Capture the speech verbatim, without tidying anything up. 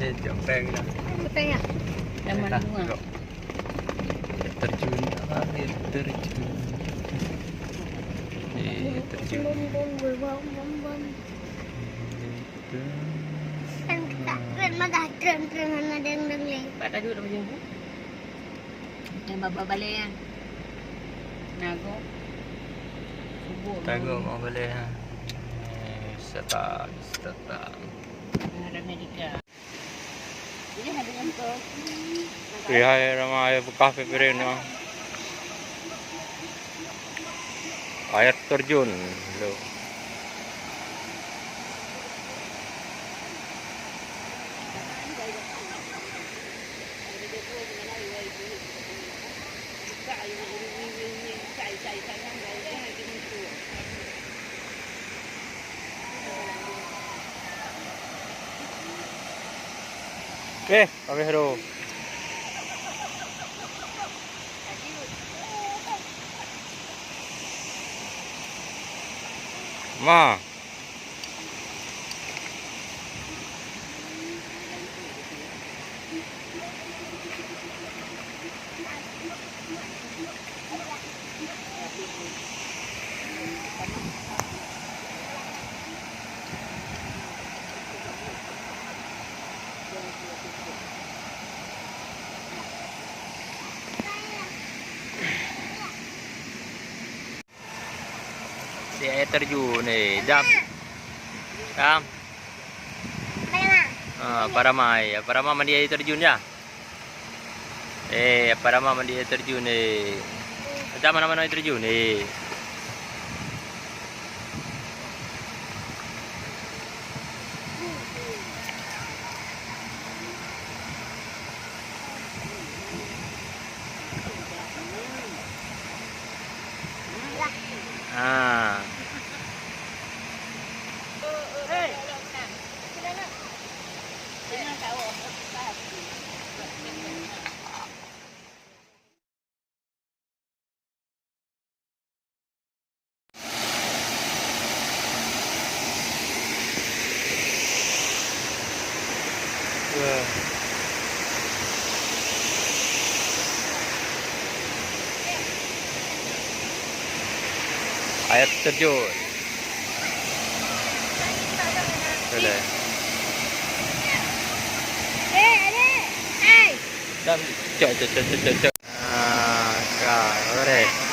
Eh, jok pèng dah. Pèng ya? Zaman bunga. Air terjun, air terjun. Air terjun. Bom, bom, bom, bom, bom, bom. Air terjun. Kan kita keren madah, keren, keren, hana deng-deng lé. Pak Tajud apa je? Yang baba balai kan? Nago. Subuh. Tago mau balai ha. Eh, setan, setan. Ada Amerika. Ini ada yang ke. Lihai ramai bekas pipirin mah. Air terjun. Loh. Eh, habis tu. Ma. Di air terjun, eh, Dam. Dam. Ah, Apa Rama, eh. Apa Rama mandi air terjun, ya? Eh, Apa Rama mandi air terjun, eh. Dam, mana-mana air terjun, eh. Ah. Air terjun. Boleh. Dan cok, cok, cok, cok, cok. Ah, ka, boleh.